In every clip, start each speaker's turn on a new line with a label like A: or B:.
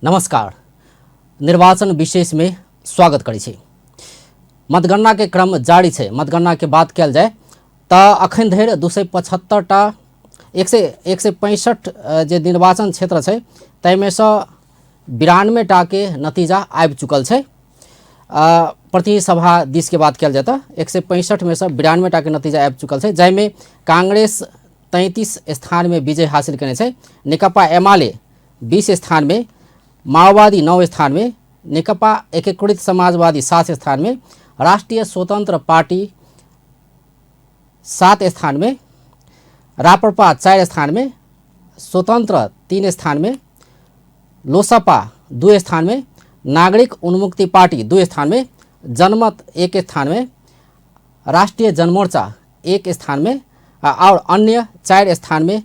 A: नमस्कार। निर्वाचन विशेष में स्वागत करै छी। मतगणना के क्रम जारी छै। मतगणना के बात कयल जाय तऽ अखन धरि 275 टा 165 जे निर्वाचन क्षेत्र छै ताहिमे सँ 92 टा के नतीजा आबि चुकल छै। प्रतिनिधि सभा दिस के बात कयल जाय तऽ 165 मे सँ 92 टा के नतीजा आबि चुकल छै, जाहिमे कांग्रेस 33 स्थान में विजय हासिल केने छै, नेकपा एमाले 20 स्थान में, माओवादी 9 स्थान में, नेकपा एकीकृत समाजवादी 7 स्थान में, राष्ट्रीय स्वतंत्र पार्टी 7 स्थान में, राप्रपा 4 स्थान में, स्वतंत्र 3 स्थान में, लोसपा 2 स्थान में, नागरिक उन्मुक्ति पार्टी 2 स्थान में, जनमत 1 स्थान में, राष्ट्रीय जनमोर्चा 1 स्थान में और अन्य 4 स्थान में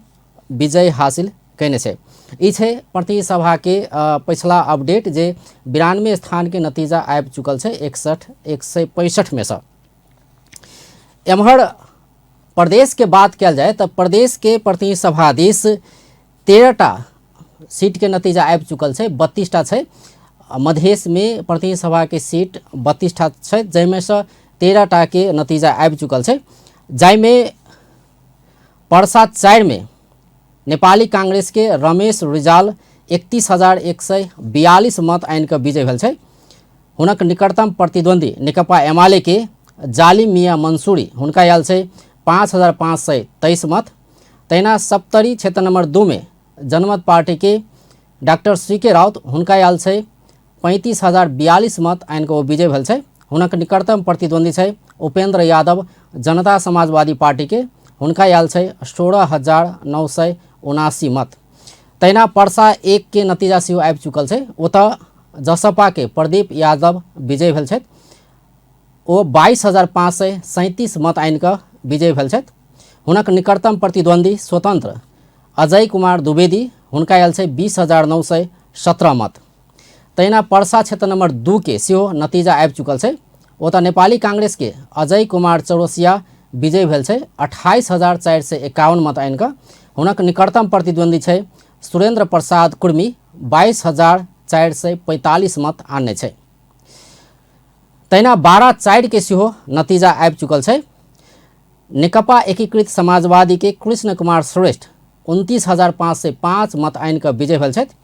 A: विजय हासिल कयने छै। ई छै प्रतिनिधि सभा के पछिला अपडेट जे 92 स्थान के नतीजा आबि चुकल छै 165 में सँ। एम्हर प्रदेश के बात कयल जाय तऽ प्रदेश के प्रतिनिधि सभा दिस 13 टा सीट के नतीजा आबि चुकल छै, 32 टा छै। मधेश में प्रतिनिधि सभा के सीट 32 टा छै, जाहिमे सँ 13 टा के नतीजा आबि चुकल छै, जाहिमे परसा 4 में नेपाली कांग्रेस के रमेश रिजाल 31,142 मत आनि कऽ विजय भेल छै। हुनक निकटतम प्रतिद्वंदी नेकपा एमाले के जालिम मियाँ मंसूरी हुनका आयल छै 5,523 मत। तहिना सप्तरी क्षेत्र नंबर 2 में जनमत पार्टी के डॉक्टर सी के राउत हुनका आयल छै 35,042 मत आनि कऽ ओ विजय भेल छै। हुनक निकटतम प्रतिद्वंदी छै उपेंद्र यादव जनता समाजवादी पार्टी के, हुनका आयल छै 16,979 मत। तहिना परसा 1 के नतीजा सेहो आबि चुकल छै। ओतऽ जसपा के प्रदीप यादव विजय भेल छथि, ओ 22,537 मत आनि कऽ विजय भेल छथि। हुनक निकटतम प्रतिद्वंदी स्वतंत्र अजय कुमार द्विवेदी हुनका आयल छै 20,917 मत। तहिना परसा क्षेत्र नंबर 2 के सेहो नतीजा आबि चुकल छै। ओतऽ नेपाली कांग्रेस के अजय कुमार चौरसिया विजय भेल छै 28,451 मत आनि कऽ। हुनक निकटतम प्रतिद्वंदी छै सुरेंद्र प्रसाद कुर्मी 22,445 मत आनने छै। तहिना 12-4 के सेहो नतीजा आबि चुकल छै। नेकपा एकीकृत समाजवादी के कृष्ण कुमार श्रेष्ठ 29,505 मत आनि कऽ विजय भेल छथि।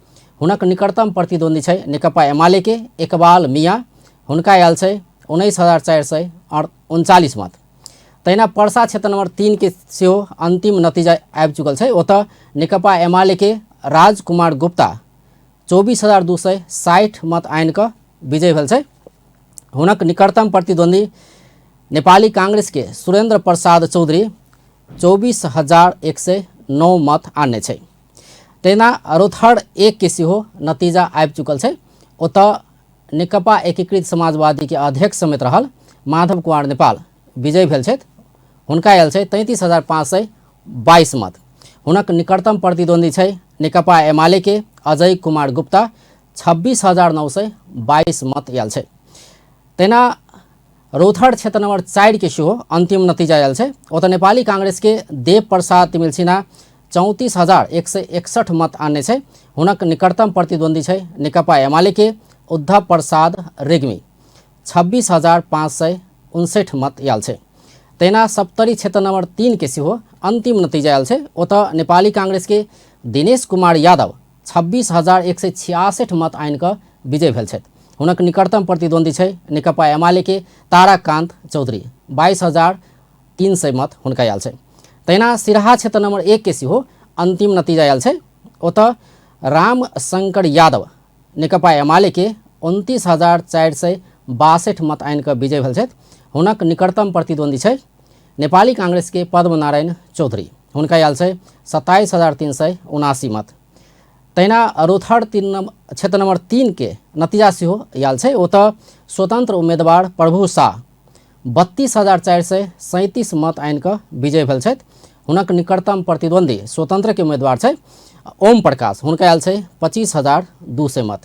A: हुनक निकटतम प्रतिद्वंदी छै नेकपा एमाले के इकबाल मियाँ, हुनका आयल छै 19,439 मत। तहिना परसा क्षेत्र नंबर 3 के सेहो अंतिम नतीजा आबि चुकल छै। ओतऽ नेकपा एमाले के राजकुमार गुप्ता 24,260 मत आनि कऽ विजय भेल छै। हुनक निकटतम प्रतिद्वंदी नेपाली कांग्रेस के सुरेंद्र प्रसाद चौधरी 24,109 मत आनने छै। तहिना रौतहट 1 के सेहो नतीजा आबि चुकल छै। ओतऽ नेकपा एकीकृत समाजवादी के अध्यक्ष समेत रहल माधव कुमार नेपाल विजय भेल छथि, हुनका आयल छै 33,522 मत। हुनक निकटतम प्रतिद्वंदी छै नेकपा एमाले के अजय कुमार गुप्ता 26,922 मत आयल छै। तहिना रौतहट क्षेत्र नंबर 4 के सेहो अंतिम नतीजा आयल छै। ओतऽ नेपाली कांग्रेस के देव प्रसाद तिमिल सिन्हा 34,161 मत आनने छै। हुनक निकटतम प्रतिद्वंदी छै नेकपा एमाले के उद्धव प्रसाद रेग्मी 26,559 मत आयल छै। तहिना सप्तरी क्षेत्र नंबर 3 के सेहो अंतिम नतीजा आयल छै। ओतऽ नेपाली कांग्रेस के दिनेश कुमार यादव 26,166 मत आनि कऽ विजय भेल छथि। हुनक निकटतम प्रतिद्वंदी छै नेकपा एमाले के ताराकांत चौधरी 22,300 मत हुनका आयल छै। तहिना सिरहा क्षेत्र नंबर 1 के सेहो अंतिम नतीजा आयल छै। ओतऽ राम शंकर यादव नेकपा एमाले के 29,462 मत आनि कऽ विजय भेल छथि। हुनक निकटतम प्रतिद्वंदी छै नेपाली कांग्रेस के पद्मनारायण चौधरी, हुनका आयल छै 27,379 मत। तहिना रौतहट क्षेत्र नंबर 3 के नतीजा सेहो आयल छै। ओतऽ स्वतंत्र उम्मीदवार प्रभु शाह 32,437 मत आनि कऽ विजय भेल छथि। हुनक निकटतम प्रतिद्वंदी स्वतंत्र के उम्मीदवार छै ओम प्रकाश, हुनका आयल छै 25,200 मत।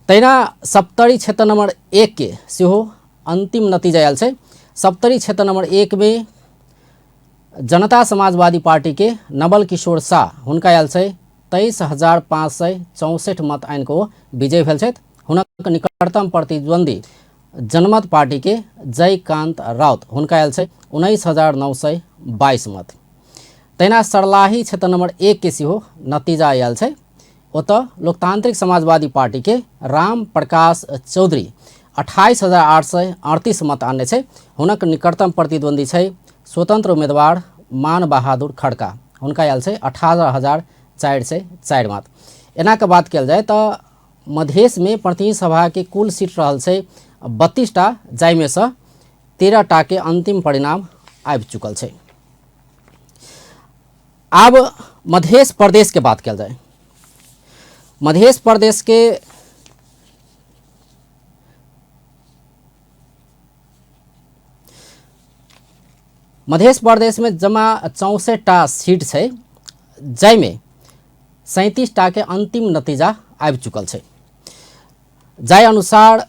A: तहिना सप्तरी क्षेत्र नंबर 1 के सेहो अंतिम नतीजा आयल छै। सप्तरी क्षेत्र नंबर 1 में जनता समाजवादी पार्टी के नवल किशोर शाह हुनका आयल छै 23,564 मत आनि कऽ ओ विजयी भेल छथि। हुनक निकटतम प्रतिद्वंदी जनमत पार्टीके जयकांत राउत, हुनका आयल छै 19,922 मत। तहिना सरलाही क्षेत्र नंबर 1 के सेहो नतीजा आयल छै। ओतऽ लोकतांत्रिक समाजवादी पार्टीके राम प्रकाश चौधरी 28,838 मत आनने छै। हुनक निकटतम प्रतिद्वंदी छै स्वतंत्र उम्मीदवार मान बहादुर खड़का, हुनका आयल छै 18,404 मत। एना के बात कयल जाय तऽ मधेशमे प्रतिनिधि सभाके कुल सीट रहल छै 32 टा, जाहिमे सँ 13 टा के अंतिम परिणाम आबि चुकल छै। आब मध्य प्रदेश के बात कयल जाय। मध्य प्रदेश के मध्य प्रदेश में जमा 64 टा सीट छै, जाहिमे 37 टा के अंतिम नतीजा आबि चुकल छै। जाहि अनुसार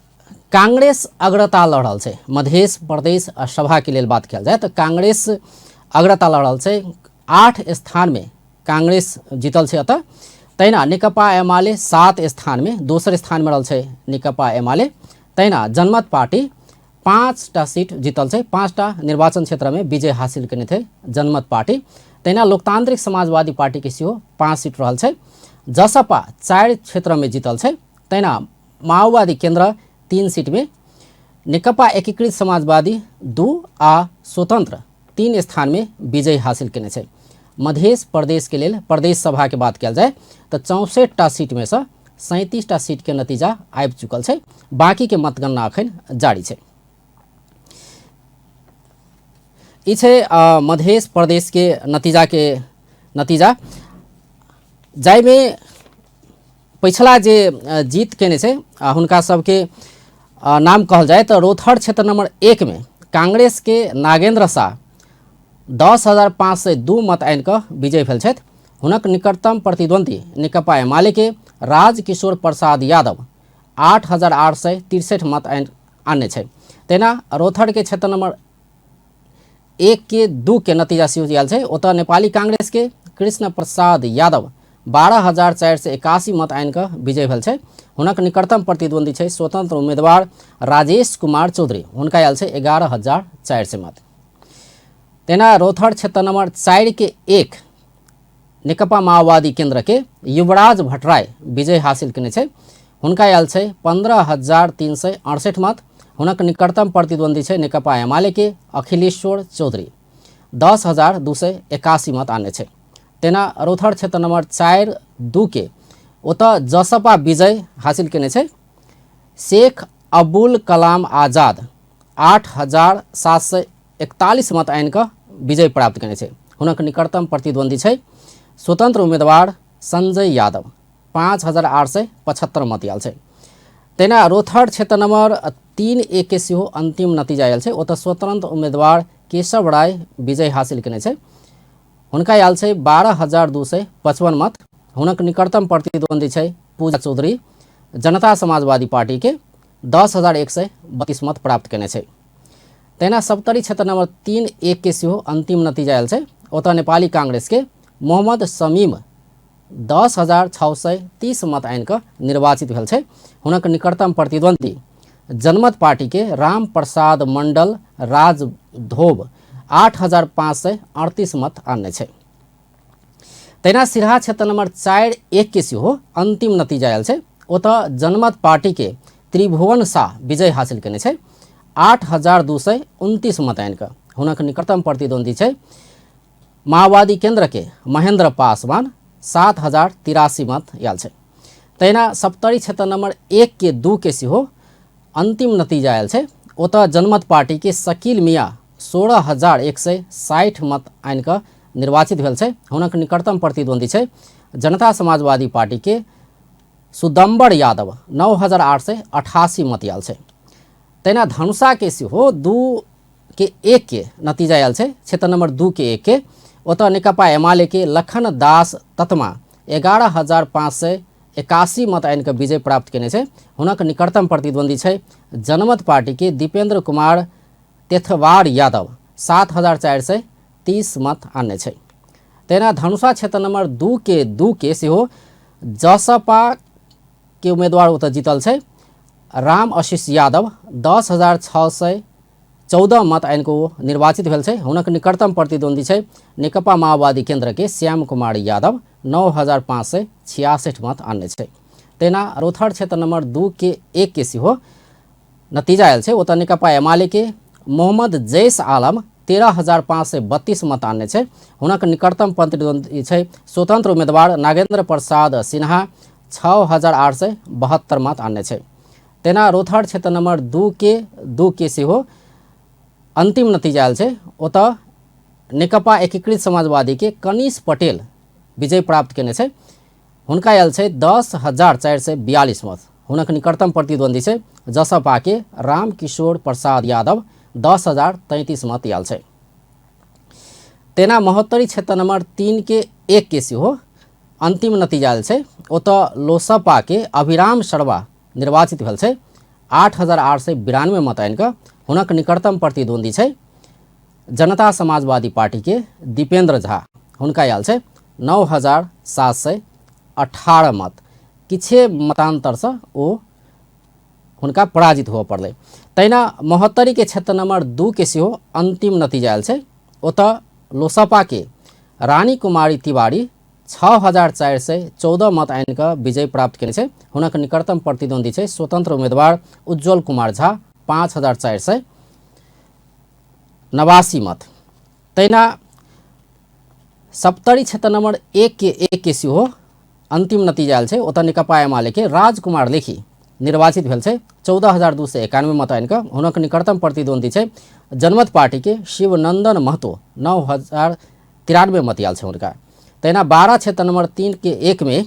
A: कांग्रेस अग्रता लऽ रहल छै। मध्य प्रदेश सभाके लेल बात कयल जाय तऽ कांग्रेस अग्रता लऽ रहल छै। 8 स्थानमे कांग्रेस जीतल छै एतऽ। तहिना नेकपा एमाले 7 स्थानमे दोसर स्थानमे रहल छै नेकपा एमाले। तहिना जनमत पार्टी 5टा सीट जीतल छै, 5टा निर्वाचन क्षेत्रमे विजय हासिल केने छै जनमत पार्टी। तहिना लोकतांत्रिक समाजवादी पार्टीके सेहो 5 सीट रहल छै। जसपा 4 क्षेत्रमे जीतल छै। तहिना माओवादी केंद्र 3 सीटमे, नेकपा एकीकृत समाजवादी 2 आ स्वतंत्र 3 स्थानमे विजय हासिल केने छै। मध्य प्रदेशके लेल प्रदेश सभाके बात कयल जाय तऽ 64टा सीटमे सँ 37टा सीटके नतीजा आबि चुकल छै। बाँकीके मतगणना अखन जारी छै। ई छै मध्य प्रदेशके नतीजाके नतीजा, जाहिमे पछिला जे जीत केने छै हुनका सबके नाम कहल जाय तऽ रोथर क्षेत्र नंबर 1 में कांग्रेस के नागेंद्र शाह 10,502 मत आनि कऽ विजयी भेल छथि। हुनक निकटतम प्रतिद्वंदी नेकपा एमाले के राजकिशोर प्रसाद यादव 8,863 मत आनने छै। तहिना रोथर के क्षेत्र नंबर 1 के 2 के नतीजा सेहो आयल छै। ओतऽ नेपाली कांग्रेस के कृष्ण प्रसाद यादव 12,481 मत आनि कऽ विजयी भेल छै। हुनक निकटतम प्रतिद्वंदी छै स्वतंत्र उम्मीदवार राजेश कुमार चौधरी, हुनका आयल छै 11,400 मत। तहिना रोथर क्षेत्र नंबर 4 के 1 नेकपा माओवादी केंद्र के युवराज भट्टराई विजय हासिल केने छै। हुनका आयल छै 15,368 मत। हुनक निकटतम प्रतिद्वंदी छै नेकपा एमाले के अखिलेश्वर चौधरी 10,281 मत आनने छै। तेना रौथर क्षेत्र नंबर 4 2 के ओतऽ जसपा विजय हासिल केने छै। शेख अबुल कलाम आजाद 8,741 मत आनि कऽ विजय प्राप्त केने छै। हुनक निकटतम प्रतिद्वंदी छै स्वतंत्र उम्मीदवार संजय यादव 5,875 मत आयल छै। तहिना रोथर क्षेत्र नंबर 3 1 के सेहो अंतिम नतीजा आयल छै। ओतऽ स्वतंत्र उम्मीदवार केशव राय विजय हासिल केने छै। हुनका आयल छै 12,255 मत। हुनक निकटतम प्रतिद्वंदी छै पूजा चौधरी जनता समाजवादी पार्टी के 10,132 मत प्राप्त केने छै। तहिना सप्तरी क्षेत्र नंबर 3 1 के सेहो अंतिम नतीजा आयल छै। ओतऽ नेपाली कांग्रेस के मोहम्मद शमीम 10,630 मत आनि कऽ निर्वाचित भेल छै। हुनक निकटतम प्रतिद्वंदी जनमत पार्टी के राम प्रसाद मंडल राज धोब 8,538 मत आनने छै। तहिना सिरहा क्षेत्र नंबर 4 1 के सेहो अंतिम नतीजा आयल छै। ओतऽ जनमत पार्टी के त्रिभुवन शाह विजय हासिल केने छै 8,229 मत आनि कऽ। हुनक निकटतम प्रतिद्वंदी छै माओवादी केंद्र के महेंद्र पासवान 7,083 मत आयल छै। तहिना सप्तरी क्षेत्र नंबर 1 के 2 के सेहो अंतिम नतीजा आयल छै। ओतऽ जनमत पार्टी के शकील मियाँ 16,160 मत आनि कऽ निर्वाचित भेल छै। हुनक निकटतम प्रतिद्वंदी छै जनता समाजवादी पार्टी के सुदम्बर यादव 9,888 मत आयल छै। तहिना धनुषा के सेहो 2 के 1 के नतीजा आयल छै। क्षेत्र नंबर 2 के 1 के ओतऽ नेकपा एमाले के लखन दास ततमा 11,581 मत आनि कऽ विजय प्राप्त केने छै। हुनक निकटतम प्रतिद्वंदी छै जनमत पार्टी के दीपेंद्र कुमार तेथवार यादव 7,430 मत आनने छै। तहिना धनुषा क्षेत्र नंबर 2 के 2 के सेहो जसपा के उम्मेदवार ओतऽ जीतल छै। राम आशीष यादव 10,614 मत आनि कऽ ओ निर्वाचित भेल छै। हुनक निकटतम प्रतिद्वंदी छै नेकपा माओवादी केन्द्रके श्याम कुमार यादव 9,566 मत आनने छै। तहिना रौथर क्षेत्र नंबर 2 के 1 के सेहो नतीजा आयल छै। ओतऽ नेकपा एमाले के मोहम्मद जैस आलम 13,532 मत आनने छै। हुनक निकटतम प्रतिद्वंदी छै स्वतंत्र उम्मीदवार नागेंद्र प्रसाद सिन्हा 6,872 मत आनने छै। तेना रौथर क्षेत्र नंबर 2 के 2 के सेहो अंतिम नतीजा आयल छै। ओतऽ नेकपा एकीकृत समाजवादी के कनीश पटेल विजय प्राप्त केने छै। हुनका आयल छै 10,442 मत। हुनक निकटतम प्रतिद्वंदी छै जसपा के रामकिशोर प्रसाद यादव 10,033 मत आयल छै। तेना महोत्तरी क्षेत्र नंबर 3 के 1 के सेहो अंतिम नतीजा आयल छै। ओतऽ लोसपा के अभिराम शर्मा निर्वाचित भेल छै 8,892 मत आनि कऽ। हुनक निकटतम प्रतिद्वंदी छै जनता समाजवादी पार्टी के दीपेंद्र झा, हुनका आयल छै 9,718 मत। किछे मतान्तरसँ ओ हुनका पराजित हुअ पड़लै। तहिना महोत्तरी के क्षेत्र नंबर 2 के सेहो अंतिम नतीजा आयल छै। ओतऽ लोसपा के रानी कुमारी तिवारी 6,414 मत आनि कऽ विजय प्राप्त केने छै। हुनक निकटतम प्रतिद्वंदी छै स्वतंत्र उम्मीदवार उज्ज्वल कुमार झा 5,489 मत। तहिना सप्तरी क्षेत्र नंबर 1 के 1 के सेहो अंतिम नतीजा आयल छै। ओतऽ नेकपा एमाले के राजकुमार लेखी निर्वाचित भेल छै 14,291 मत आनि कऽ। हुनक निकटतम प्रतिद्वंदी छै जनमत पार्टी के शिवनंदन महतो 9,093 मत आयल छै हुनका। तहिना 12 क्षेत्र नंबर 3 के 1 में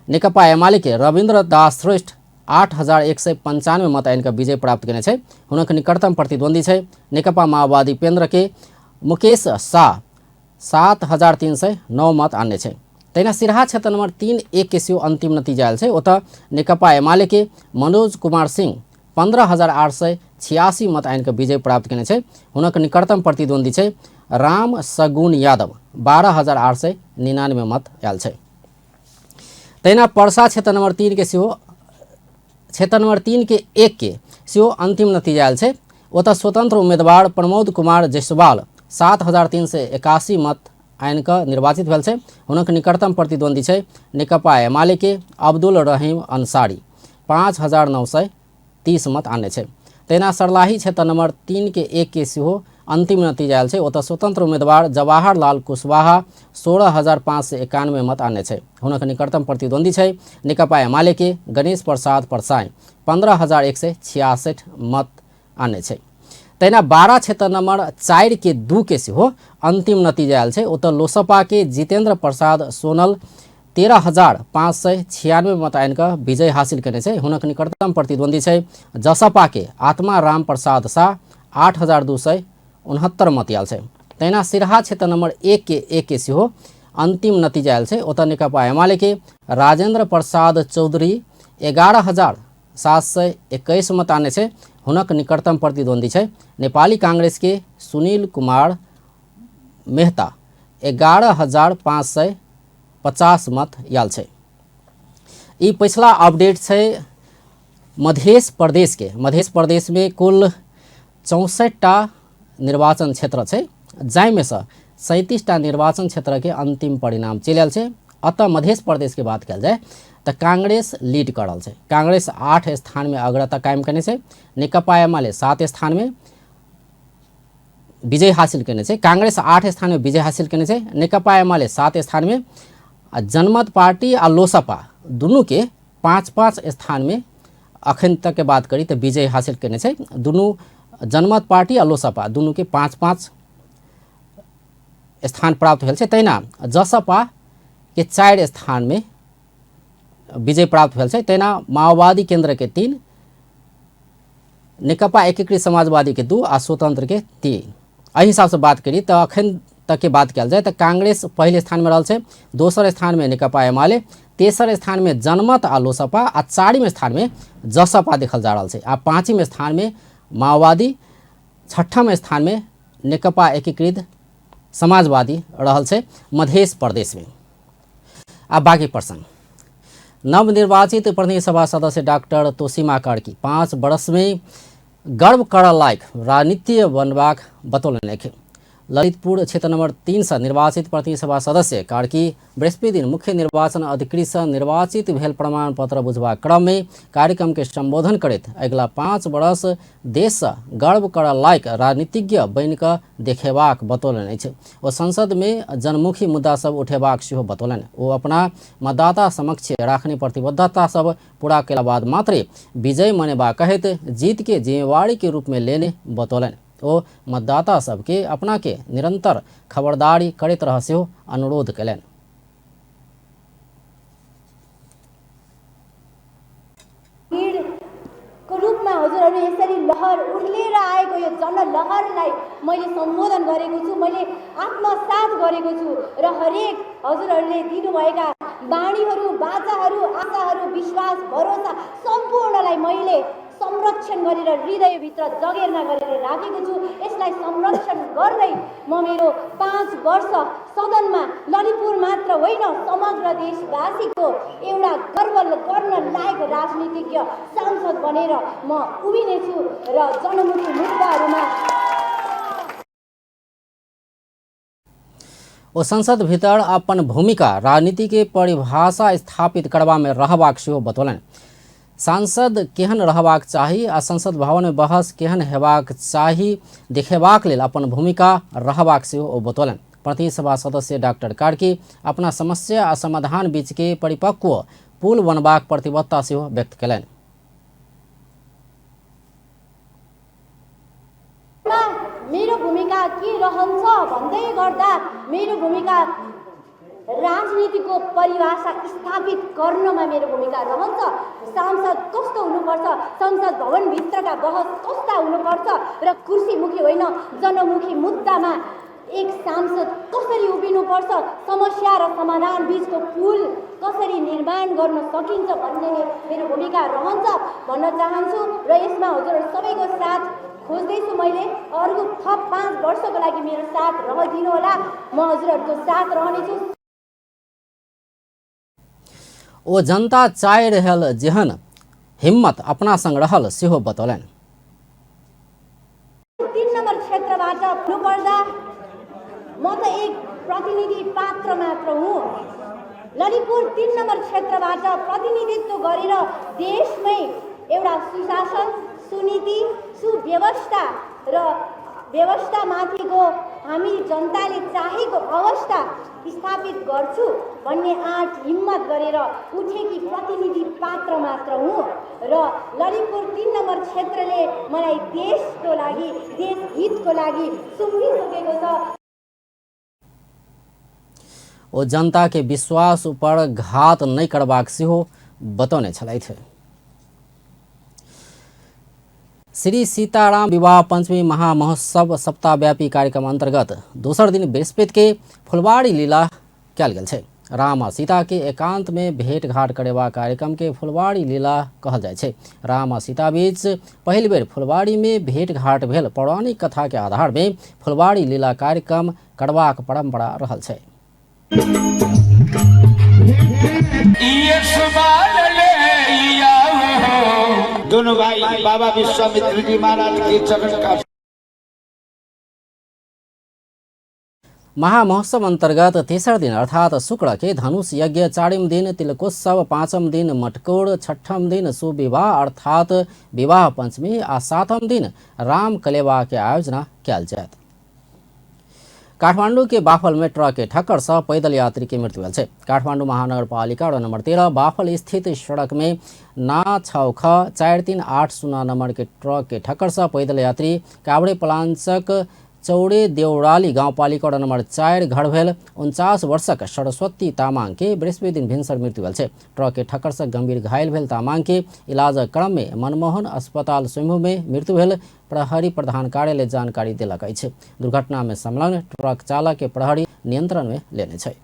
A: नेकपा एमाले के रविन्द्र दास श्रेष्ठ 8,195 मत आनि कऽ विजय प्राप्त केने छै। हुनक निकटतम प्रतिद्वंदी छै नेकपा माओवादी केन्द्र के मुकेश शाह 7,309 मत आनने छै। तहिना सिरहा क्षेत्र नंबर 3 1 के सेहो अंतिम नतीजा आयल छै। ओतऽ नेकपा एमाले के मनोज कुमार सिंह 15,886 मत आनि कऽ विजय प्राप्त केने छै। हुनक निकटतम प्रतिद्वंदी छै राम सगुन यादव 12,899 मत आयल छै। तहिना परसा क्षेत्र नंबर 3 के सेहो क्षेत्र नंबर 3 के 1 के सेहो अंतिम नतीजा आयल छै। ओतऽ स्वतंत्र उम्मीदवार प्रमोद कुमार जायसवाल 7,381 मत आनि कऽ निर्वाचित भेल छै। हुनक निकटतम प्रतिद्वंदी छै नेकपा एमाले के अब्दुल रहीम अंसारी 5,930 मत आनने छै। तहिना सरलाही क्षेत्र नंबर 3 के 1 के सेहो अंतिम नतीजा आयल छै। ओतऽ स्वतंत्र उम्मीदवार जवाहर लाल कुशवाहा 16,591 मत आनने छै। हुनक निकटतम प्रतिद्वंदी छै नेकपा एमाले के गणेश प्रसाद परसाई 15,166 मत आनने छै। तहिना 12 क्षेत्र नंबर 4 के 2 के सेहो अंतिम नतीजा आयल छै। ओतऽ लोसपा के जितेंद्र प्रसाद सोनल 13,596 मत आनि कऽ विजय हासिल केने छै। हुनक निकटतम प्रतिद्वंदी छै जसपा के आत्मा राम प्रसाद शाह 8,269 मत आयल छै। तहिना सिरहा क्षेत्र नंबर 1 के 1 के सेहो अंतिम नतीजा आयल छै। ओतऽ नेकपा एमाले के राजेंद्र प्रसाद चौधरी 11,721 मत आने छै। हुनक निकटतम प्रतिद्वंदी छै नेपाली कांग्रेस के सुनील कुमार मेहता 11,550 मत आयल छै। ई पिछला अपडेट छै मधेश प्रदेश के। मधेश प्रदेश में कुल 64टा निर्वाचन क्षेत्र छै, जाहिमे सँ 37टा निर्वाचन क्षेत्र के अंतिम परिणाम चलि आयल छै। अतः मधेश प्रदेश के बात कयल जाय तऽ कांग्रेस लीड कऽ रहल छै। कांग्रेस 8 स्थान में अग्रता कायम केने छै। नेकपा एमाले 7 स्थान में विजय हासिल केने छै। कांग्रेस 8 स्थान में विजय हासिल केने छै, नेकपा एमाले 7 स्थान में, आ जनमत पार्टी आ लोसपा दुनू के 5-5 स्थान में अखन तक के बात करी तऽ विजय हासिल केने छै। दुनू जनमत पार्टी आ लोसपा दुनू के 5-5 स्थान प्राप्त भेल छै। तहिना जसपा के 4 स्थान में विजय प्राप्त भेल छै। तहिना माओवादी केंद्र के 3, नेकपा एकीकृत समाजवादी के 2 आ स्वतंत्र के 3। एहि हिसाबसँ बात करी तऽ अखन तक के बात कयल जाय तऽ कांग्रेस पहिल स्थान में रहल छै, दोसर स्थान में नेकपा एमाले, तेसर स्थान में जनमत आ लोसपा, आ चारिम स्थान में जसपा देखल जा रहल छै, आ पाँचिम स्थान में माओवादी, छठम स्थान में नेकपा एकीकृत समाजवादी रहल छै मध्य प्रदेशमे। आ बाँकी प्रसंग, नवनिर्वाचित प्रतिनिधि सभा सदस्य डाक्टर तोसीमा कार्की 5 वर्षमे गर्व करऽ लायक राजनीति बनबाक बतौलनि अछि। ललितपुर क्षेत्र नंबर 3 सँ निर्वाचित प्रतिनिधि सभा सदस्य कार्की बृहस्पति दिन मुख्य निर्वाचन अधिकृत सँ निर्वाचित भेल प्रमाण पत्र बुझबाक क्रम में कार्यक्रम के संबोधन करैत अगिला 5 वर्ष देश सँ गर्व करऽ लायक राजनीतिज्ञ बनि कऽ देखेबाक बतौलनि अछि। ओ संसद में जनमुखी मुद्दा सब उठेबाक सेहो बतौलनि। ओ अपना मतदाता समक्ष राखने प्रतिबद्धता सब पूरा कयला बाद मात्रे विजय मनेबाक कहैत जीत के जिम्मेवारी के रूप में लेने बतौलनि। ओ मतदाता सबके अपना के निरंतर खबरदारी करैत रह सेहो अनुरोध कयलनि।
B: भिडको रूपमा हजुरहरू यसरी लहर उर्लिएर आएको यो जनलहरलाई मैले सम्बोधन गरेको छु, मैले आत्मसात गरेको छु र हरेक हजुरहरूले दिनुभएका बाणीहरू, बाचाहरू, आशाहरू, विश्वास, भरोसा सम्पूर्णलाई मैले संरक्षण गरेर हृदयभित्र जगेर्ना गरेर राखेको छु। यसलाई संरक्षण गर्दै म मेरो 5 वर्ष सदनमा ललितपुर मात्र होइन समग्र देशवासीको एउटा गर्व गर्न लायक राजनीतिज्ञ सांसद बनेर म उभिनेछु र जनमुखी मुद्दाहरूमा
A: ओ संसद भीतर अपन भूमिका राजनीति के परिभाषा स्थापित करबा में रहबाक सेहो बतौलनि। सांसद केहन रहबाक चाही आ संसद भवन में बहस केहन हेबाक चाही देखेबाक लेल अपन भूमिका रहबाक सेहो ओ बतौलनि। प्रतिनिधि सभा सदस्य डाक्टर कार्की अपना समस्या आ समाधान बीच के परिपक्व पुल बनबाक प्रतिबद्धता सेहो व्यक्त कयलनि।
B: मेरो भूमिका के रहन्छ भन्दै गर्दा मेरो भूमिका राजनीतिको परिभाषा स्थापित गर्नमा मेरो भूमिका रहन्छ। सांसद कस्तो हुनुपर्छ, संसद भवनभित्रका बहस कस्ता हुनुपर्छ र कुर्सीमुखी होइन जनमुखी मुद्दामा एक सांसद कसरी उभिनुपर्छ, समस्या र समाधान बिचको पुल कसरी निर्माण गर्न सकिन्छ भन्ने नै मेरो भूमिका रहन्छ भन्न चाहन्छु र यसमा हजुरहरू सबैको साथ खोज्दैछु। मैले अर्को थप 5 वर्षको लागि मेरो साथ रहदिनु होला, म हजुरहरूको साथ रहनेछु।
A: ओ जनता चाहि रहल जेहन हिम्मत अपना संग रहल सेहो बतौलनि।
B: 3 नम्बर क्षेत्रबाट हुनुपर्दा म त एक प्रतिनिधि पात्र मात्र हुँ। ललितपुर 3 नम्बर क्षेत्रबाट प्रतिनिधित्व गरेर देशमै एउटा सुशासन, सुनीति, सुव्यवस्था र व्यवस्थामाथिको हामी जनताले चाहेको अवस्था स्थापित गर्छु भन्ने आँट हिम्मत गरेर उठेकी प्रतिनिधि पात्र मात्र हुँ र ललितपुर 3 नम्बर क्षेत्रले मलाई देशको लागि, देशहितको लागि सुम्पिसकेको छ।
A: ओ जनता के विश्वास ऊपर घात नहि करबाक सेहो बतौने छलथि। श्री सीताराम विवाह पंचमी महामहोत्सव सप्ताहव्यापी कार्यक्रम अंतर्गत दोसर दिन बृहस्पति के फुलवाड़ी लीला कयल गेल छै। राम आ सीता के एकांत में भेंट घाट करेबा कार्यक्रम के फुलवाड़ी लीला कहल जाइ छै। राम आ सीता बीच पहिल बेर फुलवाड़ी में भेंट घाट भेल पौराणिक कथा के आधार में फुलवाड़ी लीला कार्यक्रम करबाक परंपरा रहल छै।
C: दोनों भाई बाबा विश्वामित्र जी महाराज के चरण का
A: महामहोत्सव अंतर्गत तेसर दिन अर्थात शुक्र के धनुष यज्ञ, चारिम दिन तिलकोत्सव, पांचम दिन मटकोर, छठम दिन सुविवाह अर्थात विवाह पंचमी आ सातम दिन राम कलेवा के आयोजना कयल जायत। काठमांडू के बाफल में ट्रक के ठक्कर से पैदल यात्री के मृत्यु भेल छै। काठमांडू महानगरपालिका वार्ड नंबर 13 बाफल स्थित सड़क में ना 6 ख 4 3 8 0 नंबर के ट्रक के ठक्कर से पैदल यात्री काभ्रे पलांचक चौड़े देवराली गाउँपालिका वार्ड नंबर 4 घर भेल 49 वर्षक सरस्वती तामाङ के बृहस्पति दिन भिनसर मृत्यु भेल छै। ट्रक के ठक्कर से गंभीर घायल भेल तामाङ के इलाजक क्रम में मनमोहन अस्पताल स्वयंभू में मृत्यु भेल प्रहरी प्रधान कार्यालय जानकारी देलक अछि। दुर्घटना में संलग्न ट्रक चालक के प्रहरी नियंत्रण में लेने छै।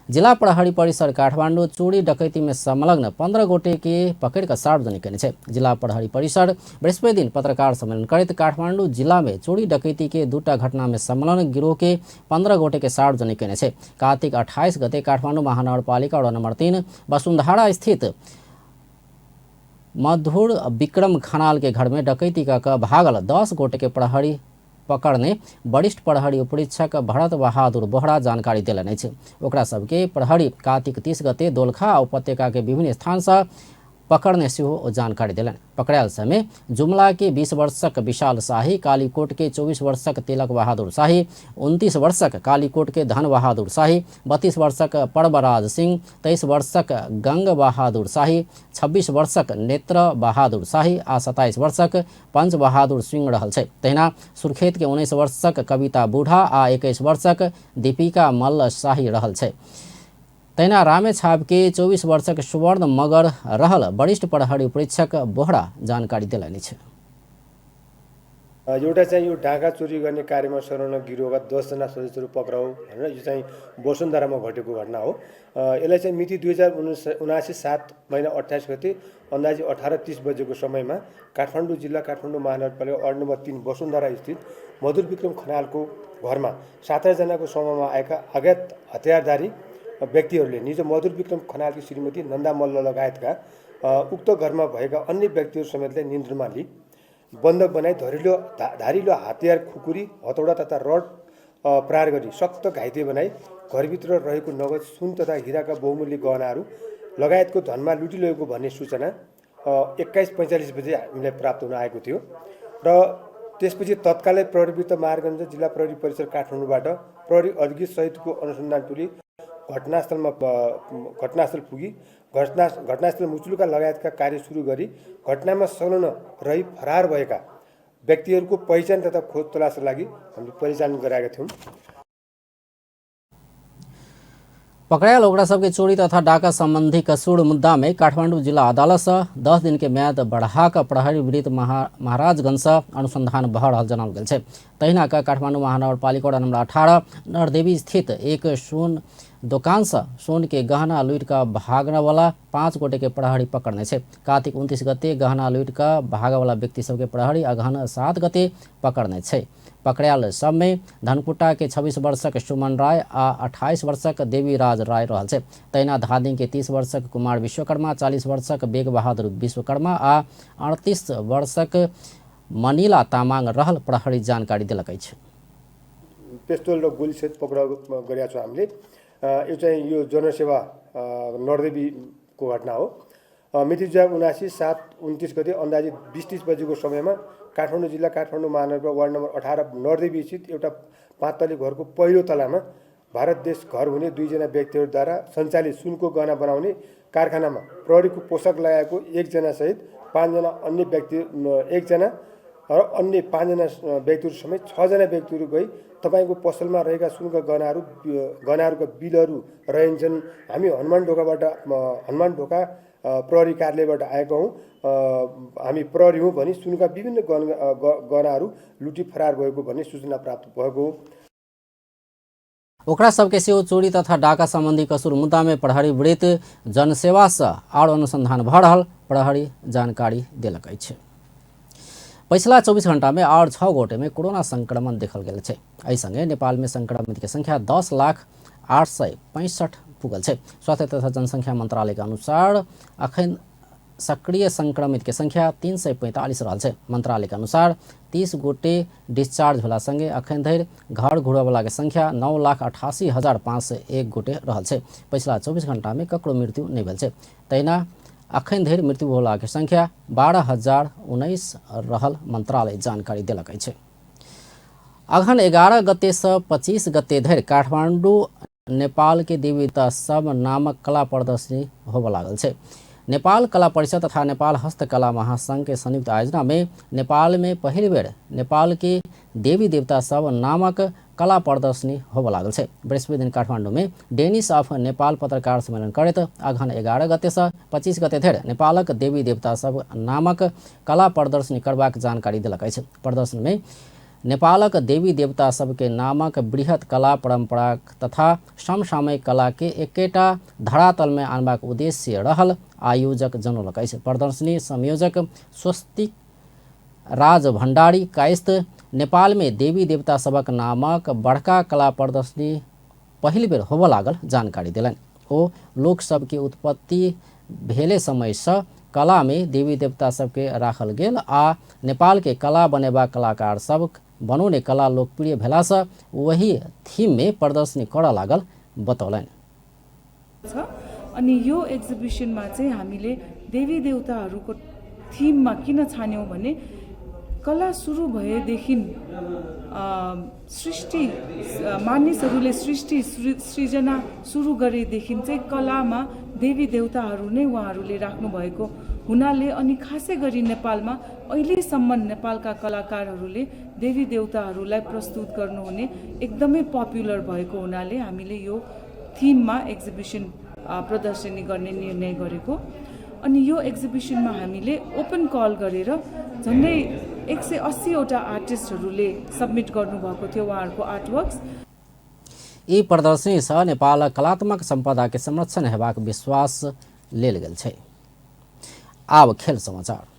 A: जिला प्रहरी परिसर काठमाडौँ चोरी डकैती में संलग्न 15 गोटे के पकड़ कऽ सार्वजनिक कयने छै। जिला प्रहरी परिसर बृहस्पति दिन पत्रकार सम्मेलन करैत काठमाडौँ जिला में चोरी डकैती के 2टा घटना में संलग्न गिरोह के 15 गोटे के सार्वजनिक कयने छै। कार्तिक 28 गते काठमाडौँ महानगरपालिका वडा नम्बर 3 वसुन्धरा स्थित मधुर विक्रम खनाल के घर में डकैती कऽ भागल 10 गोटे के प्रहरी पकड़ने वरिष्ठ प्रहरी उपरीक्षक भरत बहादुर बोहरा जानकारी देलनि अछि। ओकरा सबके प्रहरी कार्तिक 30 गते दोलखा आ उपत्यका के विभिन्न स्थान से पकड़ने सेहो ओ जानकारी देलनि। पकड़ायल समय जुमला के 20 वर्षक विशाल शाही, कालीकोट के 24 वर्षक तिलक बहादुर शाही, 29 वर्षक कालीकोट के धन बहादुर शाही, 32 वर्षक पर्वराज सिंह, 23 वर्षक गंग बहादुर शाही, 26 वर्षक नेत्र बहादुर शाही आ 27 वर्षक पंच बहादुर सिंह रहल छै। तहिना सुर्खेत के 19 वर्षक कविता बूढ़ा आ 21 वर्षक दीपिका मल्ल शाही रहल छै। तहिना रामेछाप के 24 वर्षक सुवर्ण मगर रहल वरिष्ठ प्रहरी उपरीक्षक बोहरा जानकारी देलनि अछि।
D: एउटा चाहिँ यो ढाका चोरी गर्ने कार्यमा संलग्न गिरोहका 10 जना सदस्यहरू पक्राउ भनेर यो चाहिँ वसुन्धरामा घटेको घटना हो। यसलाई चाहिँ मिति 2079 7 महिना 28 गते अन्दाजी 18:30 बजेको समयमा काठमाडौँ जिल्ला काठमाडौँ महानगरपालिका वार्ड नम्बर 3 वसुन्धरा स्थित मधुर विक्रम खनालको घरमा 7 जनाको समूहमा आएका अज्ञात हतियारधारी व्यक्तिहरूले निज मधुर विक्रम खनालकी श्रीमती नन्दा मल्ल लगायतका उक्त घरमा भएका अन्य व्यक्तिहरू समेतलाई नियन्त्रणमा लिई बन्धक बनाई धारिलो हतियार खुकुरी, हतौडा तथा रड प्रहार गरी सख्त घाइते बनाई घरभित्र रहेको नगद सुन तथा हिराका बहुमूल्य गहनाहरू लगायतको धनमा लुटी लगेको भन्ने सूचना 21:45 बजे हामीलाई प्राप्त हुन आएको थियो र त्यसपछि तत्कालै प्रहरी वृत्त महाराजगञ्ज जिल्ला प्रहरी परिसर काठमाडौँबाट प्रहरी अधिकृत सहितको अनुसन्धान टोली घटनास्थल पुगी घटनास्थल मुचुल्का लगायतका कार्य सुरु गरी घटनामा संलग्न रही फरार भएका व्यक्तिहरूको पहिचान तथा खोज तलासका लागि हामीले परिचालन गराएका थियौँ।
A: पकड़ायल ओकरा सबके चोरी तथा डाका संबंधी कसूर मुद्दा में काठमाडौँ जिला अदालत से 10 दिन के म्याद बढ़ाकर प्रहरी वृत्त महाराजगंज से अनुसंधान भऽ रहल जनाओल गेल छै। तहिना का काठमाडौँ महानगरपालिका वडा नम्बर 18 नरदेवी स्थित एक सोन दोकान से सोन के गहना लूटि कऽ भागने वाला 5 गोटे के प्रहरी पकड़ने छै। कार्तिक 29 गते गहना लूटि कऽ भागयवला व्यक्ति सबके प्रहरी अगहन 7 गते पकड़ने छै। पकड़ायल सबमे धनकुटा के 26 वर्षक सुमन राय आ 28 वर्षक देवीराज राय रहल छै। तहिना धादिङ के 30 वर्षक कुमार विश्वकर्मा, 40 वर्षक बेग बहादुर विश्वकर्मा आ 38 वर्षक मनीला तामाङ रहल प्रहरी जानकारी देलक अछि।
D: पिस्तोल र गोलीसहित पक्राउ गरेका छौँ हामीले। यो चाहिँ यो जनसेवा नरदेवीको घटना हो। मिति 2079 7 29 गते अन्दाजी 20:30 बजेको समयमा काठमाडौँ जिल्ला काठमाडौँ महानगरको वार्ड नम्बर 18 नरदेवी स्थित एउटा 5 तले घरको पहिलो तलामा भारत देश घर हुने 2 जना व्यक्तिहरूद्वारा सञ्चालित सुनको गहना बनाउने कारखानामा प्रहरीको पोसाक लगाएको 1 सहित 5 जना अन्य व्यक्ति, 1 जना र अन्य 5 जना व्यक्तिहरू समेत 6 जना व्यक्तिहरू गई तपाईँको पसलमा रहेका सुनका गहनाहरूका बिलहरू रहन्छन्, हामी हनुमान ढोका प्रहरी कार्यालयबाट आएका हौँ, हामी प्रहरी हौँ भनी सुनका विभिन्न गहनाहरू लुटी फरार भएको भन्ने सूचना प्राप्त भएको हो।
A: ओकरा सबके सेहो चोरी तथा डाका संबंधी कसूर मुद्दा में प्रहरी वृत्त जनसेवा से आर अनुसंधान भऽ रहल प्रहरी जानकारी देलक अछि। पछिला 24 घंटा में और 6 गोटे में कोरोना संक्रमण देखल गेल छै। एहि संगे नेपाल में संक्रमित के संख्या 10,08,65 पुगल छै। स्वास्थ्य तथा जनसंख्या मंत्रालय के अनुसार अखन सक्रिय संक्रमित के संख्या 345 रहल छै। मंत्रालय के अनुसार 30 गोटे डिस्चार्ज भेला संगे अखन धरि घर घुरयवला के संख्या 9,88,501 गोटे रहल छै। पछिला 24 घंटा में ककरो मृत्यु नहि भेल छै। तहिना अखन धरि मृत्यु होला के संख्या 12,019 रहल मंत्रालय जानकारी देलक अछि। अगहन 11 गते से 25 गते धरि काठमाडौँ नेपाल के देवता सब नामक कला प्रदर्शनी होबऽ लागल छै। नेपाल कला परिषद तथा नेपाल हस्तकला महासंघ के संयुक्त आयोजना में नेपाल में पहिल बेर नेपाल के देवी देवता सब नामक कला प्रदर्शनी होबऽ लागल छै। बृहस्पति दिन काठमाडौँ में डेनिस ऑफ नेपाल पत्रकार सम्मेलन करैत अगहन 11 गते से 25 गते धरि नेपालक देवी देवता सब नामक कला प्रदर्शनी करबाक जानकारी देलक अछि। प्रदर्शन में नेपालक देवी देवता सबके नामक बृहत कला परंपरा तथा समसामयिक कला के एकेटा धरातल में आनबाक उद्देश्य रहल आयोजक जनौलक अछि। प्रदर्शनी संयोजक स्वस्तिक राज भण्डारी कायस्थ नेपाल में देवी देवता सबक नामक बड़का कला प्रदर्शनी पहिल बेर होबऽ लागल जानकारी देलनि। ओ लोक सबके उत्पत्ति भेले समयसँ कला में देवी देवता सबके राखल गेल आ नेपाल के कला बनेबा कलाकार सब बनौने कला लोकप्रिय भेलासँ वही थीम में प्रदर्शनी करऽ लागल बतौलनि।
E: अनि यो एक्जिबिसनमा चाहिँ हामीले देवी देवताहरूको थिममा किन छान्यौँ भने कला सुरु भएदेखि सृष्टि मानिसहरूले सृष्टि सृजना सुरु गरेदेखि चाहिँ कलामा देवी देवताहरू नै उहाँहरूले राख्नुभएको हुनाले अनि खासै गरी नेपालमा अहिलेसम्म नेपालका कलाकारहरूले देवी देवताहरूलाई प्रस्तुत गर्नुहुने एकदमै पपुलर भएको हुनाले हामीले यो थिममा एक्जिबिसन प्रदर्शनी गर्ने निर्णय गरेको। अनि यो एक्जिबिसनमा हामीले ओपन कल गरेर झन्डै 180वटा आर्टिस्टहरूले सबमिट गर्नुभएको थियो उहाँहरूको आर्टवर्क्स।
A: ई प्रदर्शनी सँ नेपाल कलात्मक संपदा के संरक्षण हेबाक विश्वास लेल गेल छै। आब खेल समाचार।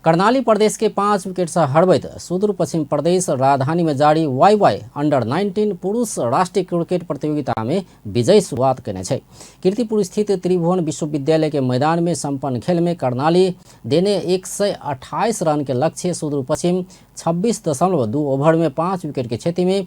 A: कर्णाली प्रदेश के 5 विकेट से हरबैत सुदूर पश्चिम प्रदेश राजधानी में जारी वाई वाई अंडर 19 पुरुष राष्ट्रीय क्रिकेट प्रतियोगिता में विजयी शुरुआत केने छै। कीर्तिपुर स्थित त्रिभुवन विश्वविद्यालय के मैदान में संपन्न खेल में कर्णाली देने 128 रन के लक्ष्य सुदूर पश्चिम 26.2 ओवर में 5 विकेट के क्षति में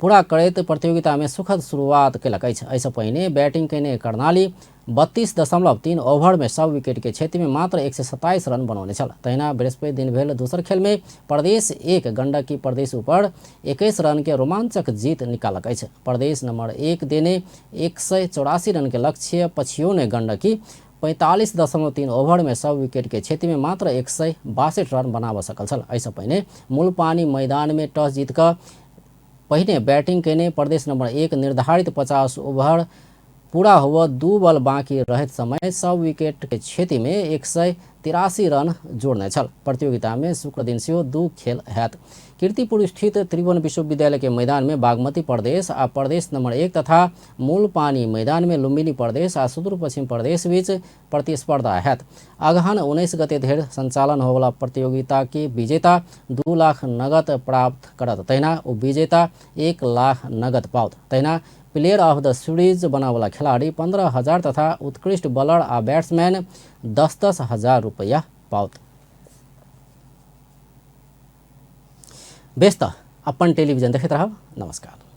A: पूरा करैत प्रतियोगिता में सुखद शुरुआत केलक अछि। एहिसँ पहिने बैटिंग केने कर्णाली 32.3 ओवर में सब विकेट के क्षति में मात्र 127 रन बनौने छल। तहिना बृहस्पति दिन भेल दोसर खेल में प्रदेश 1 गंडकी प्रदेश ऊपर 21 रन के रोमांचक जीत निकालक अछि। प्रदेश नंबर 1 देने 184 रन के लक्ष्य पछियोने गंडकी 45.3 ओवर में सब विकेट के क्षति में मात्र 162 रन बनाबऽ सकल छल। एहिसँ पहिने मूलपानी मैदान में टॉस जीत कऽ पहिने बैटिंग केने प्रदेश नंबर 1 निर्धारित 50 ओवर पूरा हुआ 2 बॉल बाकी रहत समय सब विकेट के क्षति में 183 रन जोड़ने छल। प्रतियोगिता में शुक्र दिन सेहो 2 खेल हैत। कीर्तिपुर स्थित त्रिभुवन विश्वविद्यालय के मैदान में बागमती प्रदेश आ प्रदेश नंबर 1 तथा मूलपानी मैदान में लुम्बिनी प्रदेश आ सुदूर पश्चिम प्रदेश बीच प्रतिस्पर्धा हैत। अगहन 19 गते धरि संचालन होवला प्रतियोगिता के विजेता 2 लाख नगद प्राप्त करत, तहिना ओ विजेता 1 लाख नगद पाओत। तहिना प्लेयर ऑफ the series बनावला खिलाड़ी 15,000 तथा उत्कृष्ट बॉलर आ बैट्समैन 10-10 हजार रुपया पाओत। बेस त अपन टेलीविजन देखैत रहब। नमस्कार।